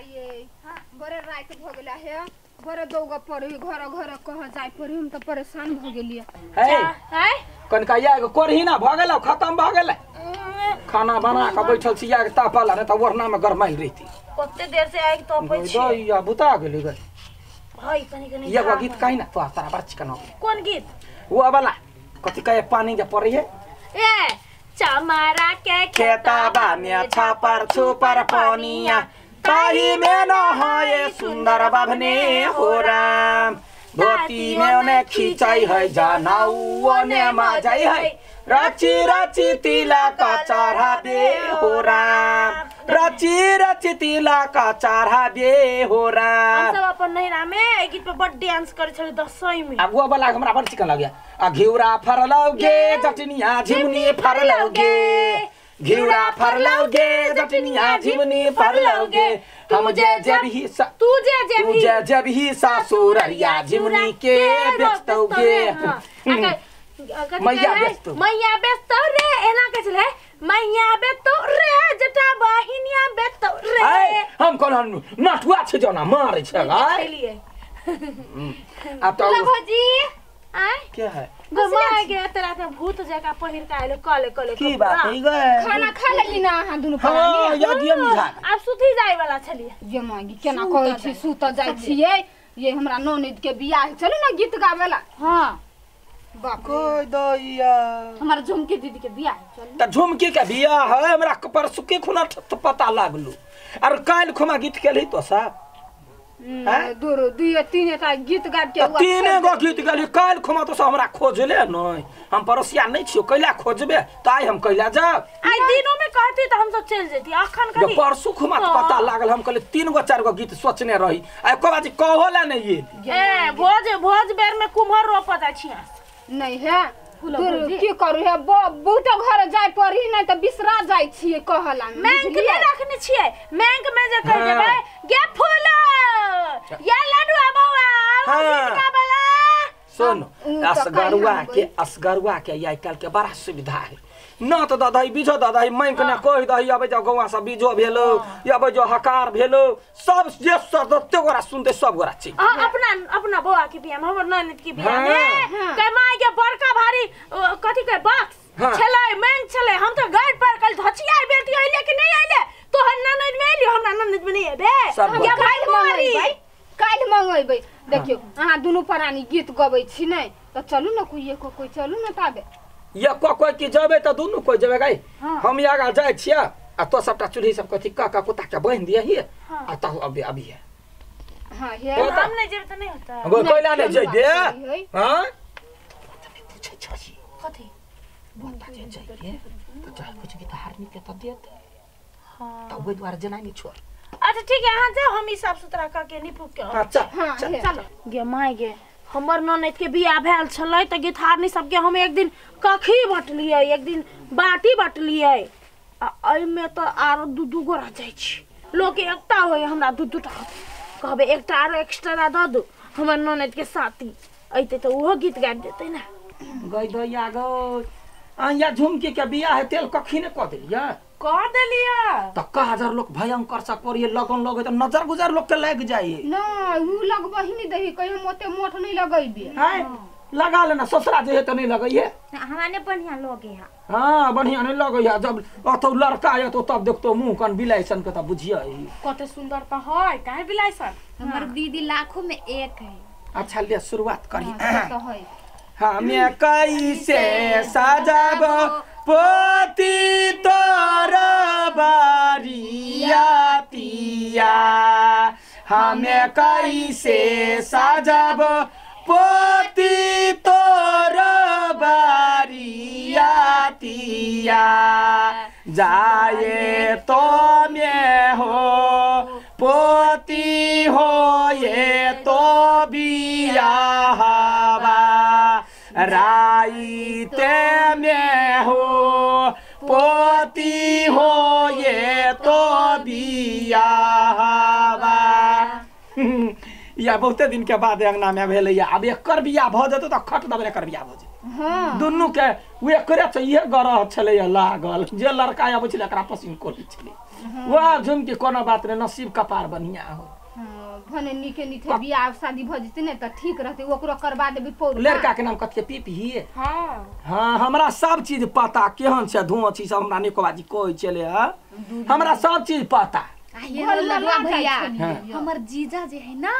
ये हां बड़े रात भ गेला हे बड़े दौग पड़ी घर घर कह जाय पड़ी हम त परेशान भ गेलिए। हे हैं कनका या करही ना भ गेल खत्म भ गेल। खाना बना के बैठल छी या तापल ने त ओढ़ना में गरमाइल रहती। कते देर से आइ तपै छी दैया बुता गेली गई भाई कनी कनी एगो गीत कहि ना तो तारा बड़ चिकन हो। कोन गीत? वो वाला कथि कहे पानी के पड़ी है ए चमारा के खेताबा में छापर छुपर पानिया ताही में न होए सुंदर बाभने हो राम धोती में ने खींचाई है जानाऊ ने मजाई है रची रची तिलक चढ़ाबे हो राम रची रची तिलक चढ़ाबे हो राम। हम सब अपन नैहरा में एहि गीत पे बड़ डांस करे छलै दसैं में। अब वो वाला हमरा बड़ चिकन लग गया। आ घिउरा फरलौगे जटनिया झिमनी फरलौगे घिउरा फरलौगे जटनिया झिमनी फरलौगे हम जे जेबही तू जे जेबही तू जे जेबही सासुररिया झिमनी के बेचतौगे मैया बेचतौ मैया बेचतौ रे एना कहै छलै मैया बेचतौ रे जटा बहिनिया बेचतौ रे। हम कहन नटुआ छै जना मारै छै गाय। अब तो भौजी आय क्या है गमा के तेरा के भूत जका पहिर के आइलो कले कले की बात है गए खाना खा लेली ना अहाँ दुनु हां याद ये मिझा आब सुती जाय वाला छलिए। ये मांगी केना कहै छी सुत जाय छियै ये हमरा ननद के बियाह चलू ना गीत गावेला। हां बाप कोई दैया हमर झुमकी दीदी के बियाह चलू त झुमकी के बियाह है हमरा परसु के खुना पता लागलू और काल खुमा गीत केलही तो साहब दू दुई तीन टा गीत गाब के तीन गो गीत गेली काल खुमा तो हमरा खोजले नहीं हम पड़ोसिया नहीं छियो कैला खोजबे त आइ हम कैला जाब आइ दिनो में कहती त हम सब चल जेती अखन कनी परसु खुमा त पता लागल हम कहले तीन गो चार गो गीत सोचने रही आ एको बाजी कहोला नहीं ये ए भोज भोज बेर में कुम्हर रोप जाय छी नहीं है की करू हे बहुत घर जाय पड़ी नहीं त बिसरा जाय छियै कहला में बैंक में रखने छियै बैंक में जे कह देबै गे फूल या लडुआ बौआ गीत गाबला। सुन असगरुआ के आइ काल के बड़ा सुविधा है न त ददही बीजो ददही बैंक ने कहि दही अबै जो गौआ सब बीजो भेलो अबै जो हकार भेलो सब जे सदते गोरा सुनते सब गोरा छी। हां अपना अपना बौआ के बियाह हमर ननद के बियाह में कमाई के बड़का भारी कथि के बॉक्स छलै बैंक छलै हम त गाड़ पर कल धचिया बेटी अइले कि नहीं अइले तोहर ननद में अइली हमरा ननद में नहीं एबे या भाई मारी काल्हि मंगेबै। देखियो अहाँ दुनू प्राणी गीत गबै छी नै त चलू न कोई एको कोई चलू न ताबे एको कोई की जेबै त दुनू कोई जेबै गाई हम आगा जाय छियै आ तो सबटा चूल्ही सब कथि का का कुत्ता के बांधि दियही आ तब अभी अभी है। हां हे हम नै जेबै त नै होता गो कोइला नै जइबे हां पूछै छी कथि बोलता जे जइबे त चाहे कुछ गीत हारनी के त देत। हां त ओइ दुआरे जेनाइ नै छोड़। अच्छा ठीक है अहाँ जाओ हम ई साफ सुथरा क के निपुक के अच्छा चलो गे my गे हमर ननद के बियाह भेल छलै त गीतहारनी सबके हम एक दिन कखी बटलियै एक दिन बाटी बटलियै आ एहिमे त आरो दू दू गोरा जाइ छी लोक एकटा होय हमरा दू दू टा कहबै एकटा आरो एक्स्ट्रा दऽ दू हमर ननद के साथी अइतै त ओहो गीत गाबि देतै ना। गई दैया गई आ झुमकी के बियाह है तेल कखी ने कऽ देलियै कह देलियै त हजार लोग भयंकर सा करिए लगन लगे त नजर गुजर लोग के लाग जाई ना उ लगबही नहीं दही कहीं हम ओते मोठ नहीं लगैबे हैं लगा लेना ससुरा जे है त नहीं लगैए हमरा ने बढ़िया लगे है। हां बढ़िया नहीं लगे है जब अथौ लड़का आया तो तब देखतो मुंह कन बिलाई सन के त बुझिए कते सुंदर त है काहे बिलाई सन हमर दीदी लाखों में एक है। अच्छा ले शुरुआत करी त है हमें कैसे सजाब पोती तोर बारिया पिया हमें कैसे सजाब पोती तोर बारिया तिया जाए तो में हो पोती हो ये तो बियाहवा राइते में हो पोती हो ये तो बियाहवा। या बहुते दिन के बाद अंगना में भेलै अब एकर बियाह भ जेतौ त खट दबे एकर बियाह भ जेतौ। हां दुनू के एकरे से इहे गरह छलै लागल जे लड़का आबै छलै एकरा पसिन कोली छलै वाह झुमकी कोनो बात नै नसीब कपार बढ़िया हो। हां भने नीके नीके बियाह शादी भ जेतै ने त ठीक रहतै ओकरो करवा देबी पौर। लड़का के नाम कथि पीपी हां हां हमरा सब चीज पता केहन छै धुआं छी सब हमरा निको बाजी कहै छलै हमरा सब चीज पता। ये भैया हमर जीजा जे है ना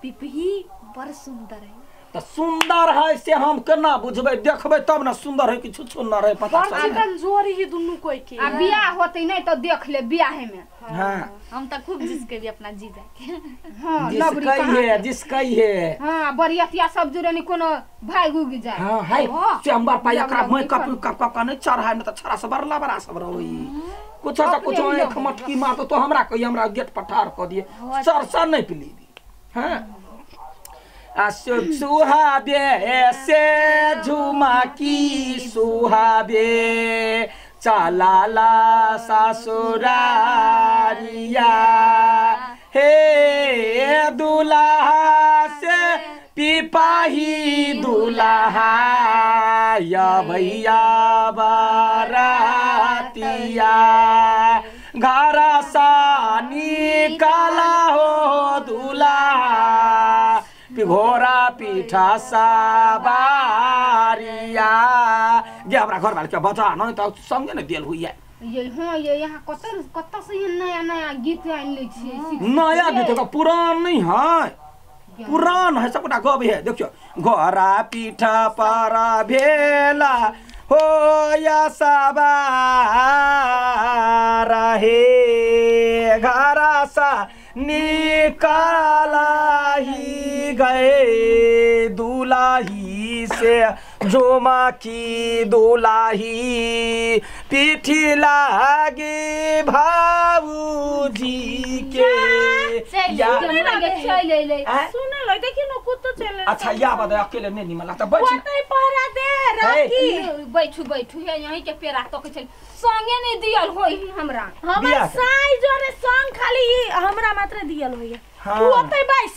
पिपही बड़ सुंदर है। त सुंदर है से हम केना बुझबै देखबै तब ना सुंदर है कि छुछुनर है पता चलत। बड़ चिकन जोरी है दुनू कोई के आ बियाह होतै नै त देख ले बियाहे में। हां हम त खूब जिसके भी अपना जीजा के। हां जिसकै है जिसकै है। हां बरियतिया सब जुरे नि कोनो भाग उग जाए। हां है से हमर पाई एकरा मेकअप कप कप नै चढ़ाय न त छड़ा सब बरला बरा सब रहै कुछ से कुछ एक मटकी मार तो हमरा कहि हमरा गेट पर ठार क दिए सर सर नहीं पिली दी। हां आ सुहाबे से झुमाकी सुहाबे चलाला ससुरारिया हे दुल्हा से पिपाही दुल्हा या भैया बारातिया घर सा निकाला हो दुल्हा घोड़ा पीठा सवारिया गे हमरा घर वाले के बजा नहीं त संगे ने देल हुई है ये। हां ये यहां कत कत से नया नया गीत आनि लै छियै नया गीत का पुरान नहीं है पुरान है सबटा गब है। देखियो घोड़ा पीठा पर भेला हो या सवार हे घरा सा निकाला ही गए दुलाही से झुमा की दुलाही पीठी लागे भाऊजी के या चल ले सुने ले देखि न कुत्तो चले। अच्छा या बता अकेले नहीं निमन लगता बैठ ओतै पहरा दे राखी बैठू बैठू हे यहीं के पेरा तक चल संगे नहीं दियल होई हमरा हमर साई जोरे संग खाली हमरा मात्र दियल होई तू ओतै बैस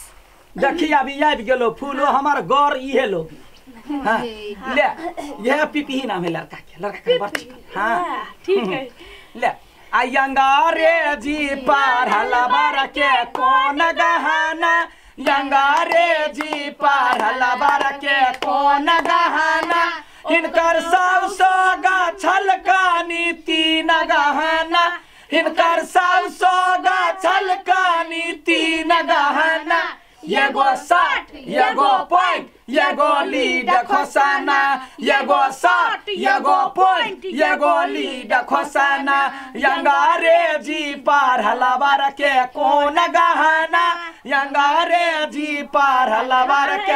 देखी अभी आबि गेलो फूलो हमर घर इहे लोग। हां ले यह पीपी नाम है लड़का के लड़का के बड़ चिकन। हां ठीक है ले अयंगारे जी पढ़ल बर के कौन गहना यंगारे जी पढ़ल बर के कौन गहना हिनकर 100 गाछल कानी 3 गहना हिनकर 100 गाछल कानी 3 गहना एगो 60 एगो पॉइंट एगो लीड खोसाना एगो 60 एगो पॉइंट एगो लीड खोसाना अंग्रेजी पढ़ल बर के कौन गहना अंग्रेजी पढ़ल बर के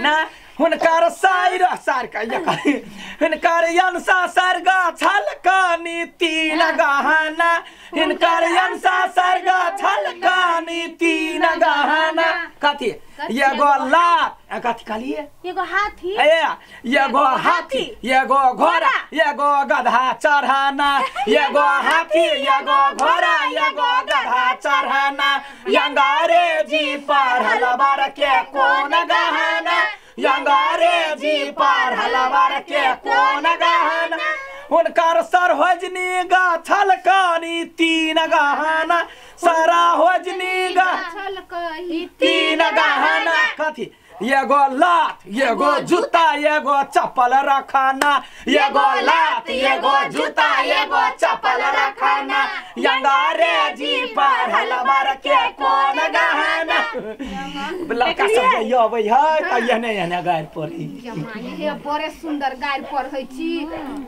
ना हुनकर साइर सार का हिनकर अंसा सर गाछल कानी 3 गहना हिनकर अंसा सर गाछल कानी 3 गहना कथी एगो लात कथी कहलिए एगो हाथी ए एगो हाथी एगो घोड़ा एगो गधा चढ़ाना एगो हाथी एगो घोड़ा एगो गधा चढ़ाना अंग्रेजी पढ़ल बर के कौन गहना अंग्रेजी पढ़ल बर के कौन गहना हुनकर सरहोजनी गाछल कानी 3 गहना सराहोजनी गाछल कही 3 गहना कथी एगो लात एगो जूता एगो चप्पल रखाना एगो लात एगो जूता एगो चप्पल रखाना अंग्रेजी पढ़ल बर के कौन गहना लड़का सब जे अबै है त एहने एहने गारि पढ़ी हे बड़े सुंदर गारि पढ़ै छी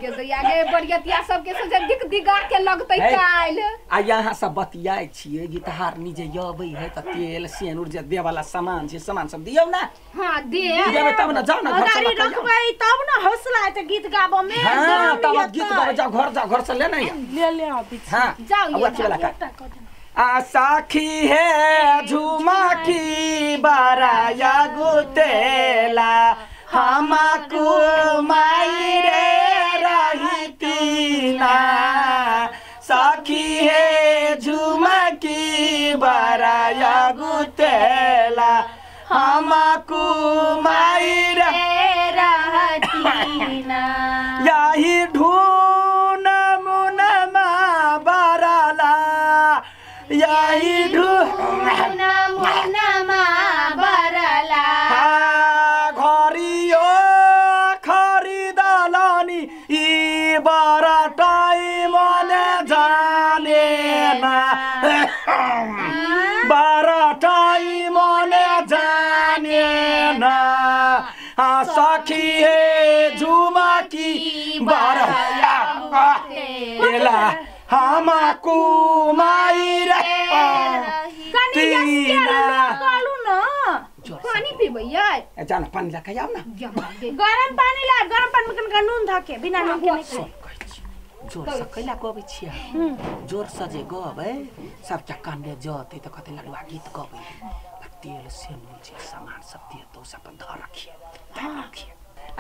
के दैया गे बरियतिया सबके सोचे दिक दिगा के लगतै काल्हि। आ यहाँ सब बतियाइ छियै गीतहारनी जे अबै है त तेल सेनुर जे देवला सामान छै सामान सब दियौ ना। हां दे देबै तब ना जाउ ना घर से रखबै तब ना हौसला आयत गीत गाबऽ में। हां तब गीत गाबऽ जाउ घर से ले नै ले ले अभी। हां जाउ ये आ साखी है झुमाकी बाराया गुतेला हमको माई रे रही तीना साखी है झुमाकी बाराया गुतेला हमको माई रे ना यही ढून मुनमा बरला यही ढून मुनमा बरला घरियो खरिदलनी ई बरटाई मने जाने ना बरटाई मने जाने ना सखी हे झुमकी बरला एला हमकू माई रे तीना पानी पीबै यै जान पानी ला के आउ ना गरम पानी ला गरम पानी में कनका नून धके बिना नून के नहीं खाए जोर से कैला गबै छियै जोर से जे गबै सब कान में जतै त कते लडुआ गीत गबै तेल से नून जे सामान सब दिए तो सब अपन धर रखिए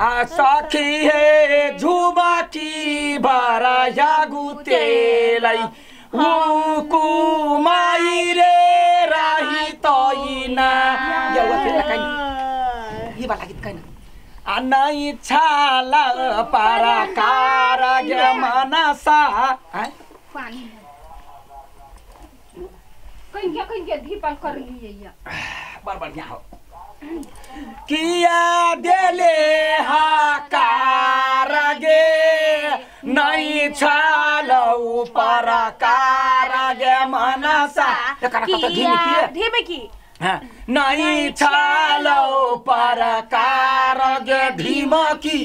आ सखी हे झुमकी बरा गुतेलै कुमाई रे राही तैना ये वाला काइन ये वाला गीत काइन आ नै छाला पारा गे मनसा पानी कहीं कहीं के धीपल कर लिए या बड़ बढ़िया हो किया देले हाकार गे नै छालौ परकार गे मनसा एकरा कत धीमे की धीमे की हां नै छालौ परकार गे धीमकी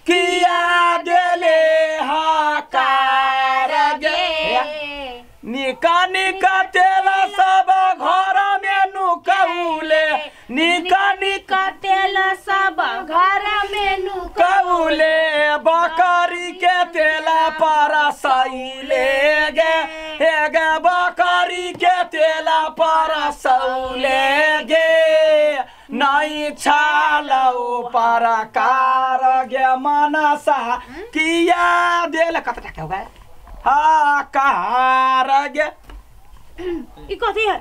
किया देले हाकार गे निका निका तेल सब घर में नुकौले निका निका तेल सब घर में नुकौले बकरी के तेल परसैले गे हे गे बकरी के तेल परसौले गे नै छालौ परकार गे मनसा किया देल कत टाका हो गए हाकार गे ई कथी है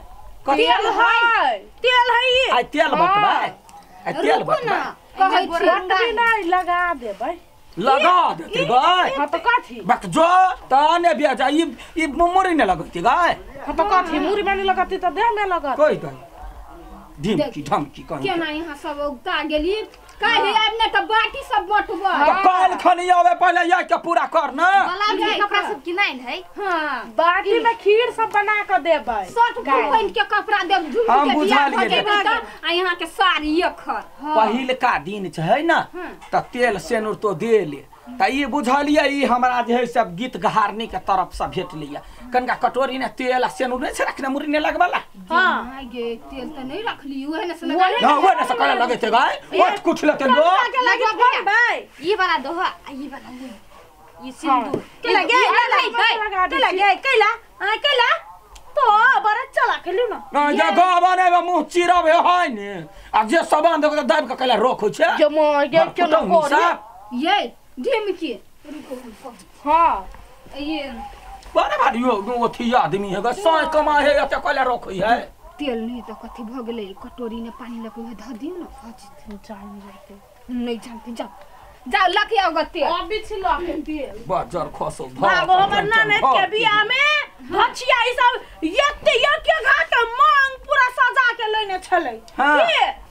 तेल है तेल है ई आ तेल बटबै आ तेल बटबै कहै छी बटबै नै लगा देबै लगा देते गाय हां त कथी बक जो तने बिया जा ई ई मुरी ने लगती गाय हां त कथी मुरी में लगती त देह में लगत कोई दई ढिमकी ढमकी कहीं केना यहाँ सब उगता गेली काहे आब ने त बाटी सब बटबै त काल खनी आवे पहिले या के पूरा कर ना बला के कपड़ा सब किनाइन है हां बाटी में खीर सब बना के देबै शर्ट पहिन के कपड़ा देब झुम के बियाह भ जेबै त आ यहाँ के साड़ी एखर पहिल का दिन छै ना त तेल सेनुर तो देले त ई बुझलियै ई हमरा जे है सब गीत गहारनी के तरफ से भेट लिया कनका कटोरी ने तेल आ सेनुर नै छै रखने मुरी ने लगबला हां गे तेल त नहीं रखली उहे ने से लगा ना उहे ने से कला लगे छै गाय ओट कुछ लेते लो ई वाला दोह आ ई वाला ले ई सिंदूर के लगे के लगे कैला आ कैला तो बड़ा चला खेलू ना ना जे गावा ने मुंह चिरबे है ने आ जे सामान देखो त दाबि के कैला रोक होइ छै जे म गे केना कर ये ढिमकी रुको हां ये बड़ा भारी अथी आदमी है ग साय कमा है एते कैला रोक होइ है तेल नहीं त कथी भ गेलै कटोरी ने पानी लके उहे ध दियौ न जान जाते नहीं जानते जाओ जाओ लके आओ ग तेल अभी छी लके तेल बाजार खसो बाबो हमर ननद के बियाह में भछिया ई सब एते एक एक घाट मांग पूरा सजा के लेने छलै हां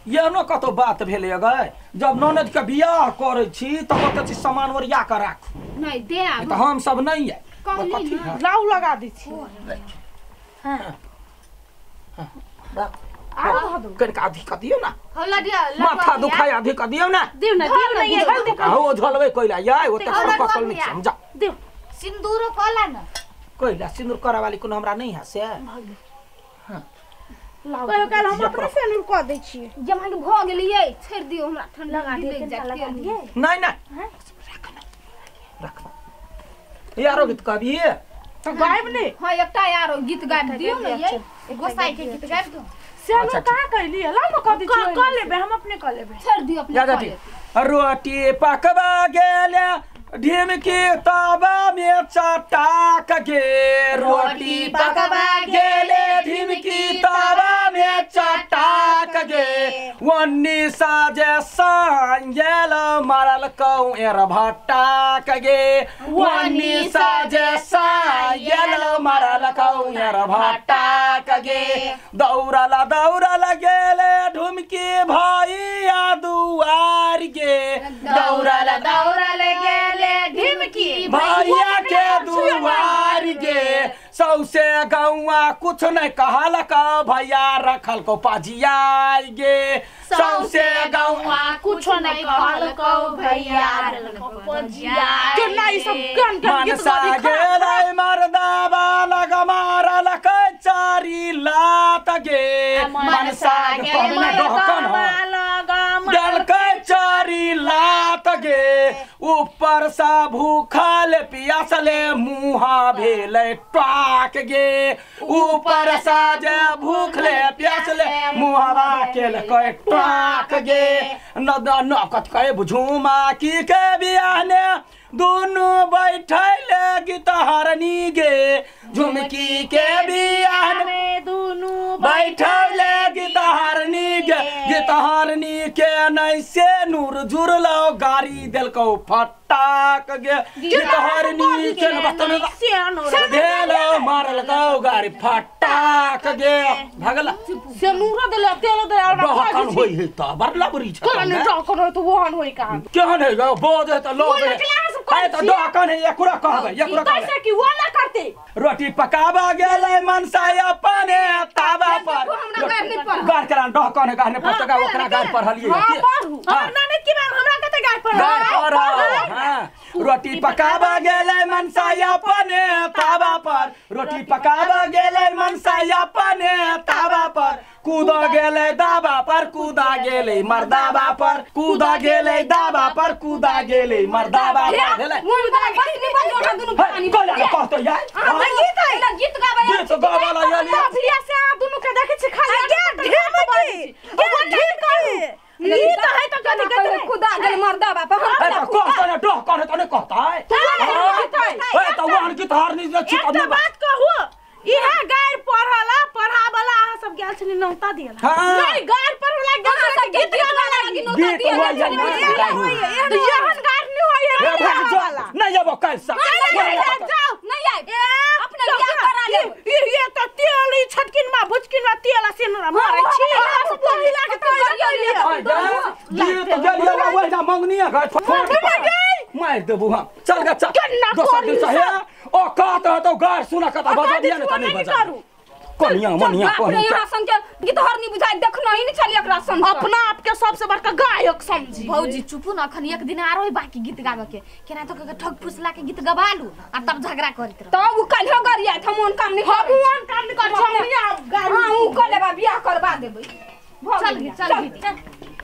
एहनो कतो बात भेलै गै जब ननद के बियाह करै छी त कत छी सामान ओरिया के राख नहीं दे आब त हम सब नहीं है कहली ना लाउ लगा दै छी हां हां कनिका अधिक दियौ ना होला दिया माथा दुखाय अधिक दियौ ना दिउ ना दिउ ना ये हो झलबै कोइला यै ओते कसल नहीं समझा दिउ सिंदूरो कला ना कोइला सिंदूर करे वाली कोनो हमरा नहीं है से हां कहियो काल हम अपने सिंदूर क दै छी जे अहाँ के भ गेलियै छोड़ दियौ हमरा ठंडा लगा दे लगा दिए नहीं नहीं रख ना रख यारो गीत कभी तो गायब ने हां एकटा यारो गीत गाबि दियौ ने यै गोसाई के गीत गाबि दो से हम का कहली ला न क दी छी क लेबे हम अपने क लेबे छोड़ दियौ अपने जा जा रोटी पकवा गेले ढिमकी तवा में चटाक गे रोटी पकवा गेले ढिमकी तवा में चटाक गे वन्नी साजे सांगेल मारल कौ एर भट्टा गे वन्नी साजे सांगेल मारल कौ एर भट्टा गे दौड़ल दौड़ल गेले ढुमकी भैया दुआर गे दौड़ल दौड़ल गेले ढुमकी भैया के दुआर गे सौसे गौआ कुछ नहीं कहल का भैया रखल को पाजिया गे सौसे गौआ कुछ नहीं कहल को भैया रखल को पाजिया केना ई सब गान गान गीत गाबी गेलै मर्दाबा लग मारल के चारी लात गे मनसा गेलै डलकै चारी लात गे ऊपर सा भूखल पियासले मुहा भेलै टाक गे ऊपर सा जे भूखले पियासले मुहावा केलकै टाक गे न कत कहे बुझुमा की के बियाहने दुनु बैठले गीतहरनी गे झुमकी के बियाहने दुनु बैठले गीतहरनी गे गीतहरनी के नै से नूर जुरलो गाड़ी देलको फटाक गे गीतहरनी के बतन देलो मारलको गाड़ी फटाक गे भगला से नूर देले तेल देले और डहकन होई है त बड़ लबरी छ कोन डहकन होई त वहन होई कहां केहन है ग बोझ है त लोग है है त डहकन है एकरा कहबै एकरा कहबै कैसे कि वो ना करते रोटी पकाबा गेलै मनसा अपने तावा पर गार करा डहकन है गार ने पटका ओकरा गार पढ़लिए हां पढ़ू हमर नानी की बात हमरा कते गार पढ़ गार पढ़ हां रोटी पकाबा गेलै मनसा अपने तावा पर रोटी पकाबा गेलै मनसा अपने तावा पर कूदा गेलै दाबा पर कूदा गेलै मर्दाबा पर कूदा गेलै दाबा पर कूदा गेलै मर्दाबा पर भेलै कोला कहतो यार गीत है गीत गाबै गीत गाबै ला यार भैया से आ दुनु के देखै छी खाली गे ढेमकी गे ढेमकी ई त है त कथि कथि खुदा गेल मर्दाबा पर हम त कहतो ने डह कहतो त ने कहता है ए त वहन गीत हारनी छी त बात कहू इहा गार पढ़ला पढ़ाबला अहाँ सब गेल छली नौता दियला नहीं गार पढ़ला गेल सब गीत गाबला लागी नौता दियला त यहन गार नहीं होय है नहीं जाबो काल सा जाओ नहीं आइ अपने बियाह करा लेब ये त तेल ई छटकिन मा भुचकिन मा तेल आ सेन मारै छी सब पहिला के त गीत गेलियै ओहिना मंगनी मार देबू हम चल गे चल दोसर दिन से ओ कहत तो गार सुना कत बजा दिया ने त नहीं बजा कनिया मनिया कनिया यहाँ सन के गीतहरनी बुझाइ देखनो ही नहीं छली एकरा सन अपना आप के सबसे बड़का गायक समझी। भौजी चुपू न अखन एक दिन आरो बाकी गीत गावे के केना तो के ठग फुसला के गीत गवालू आ तब झगड़ा करत रह। तब उ काल्हो गरिया हम ओन काम नहीं हम ओन काम नहीं कर हम हां उ क लेबा बियाह करवा देबै। चल चल चल।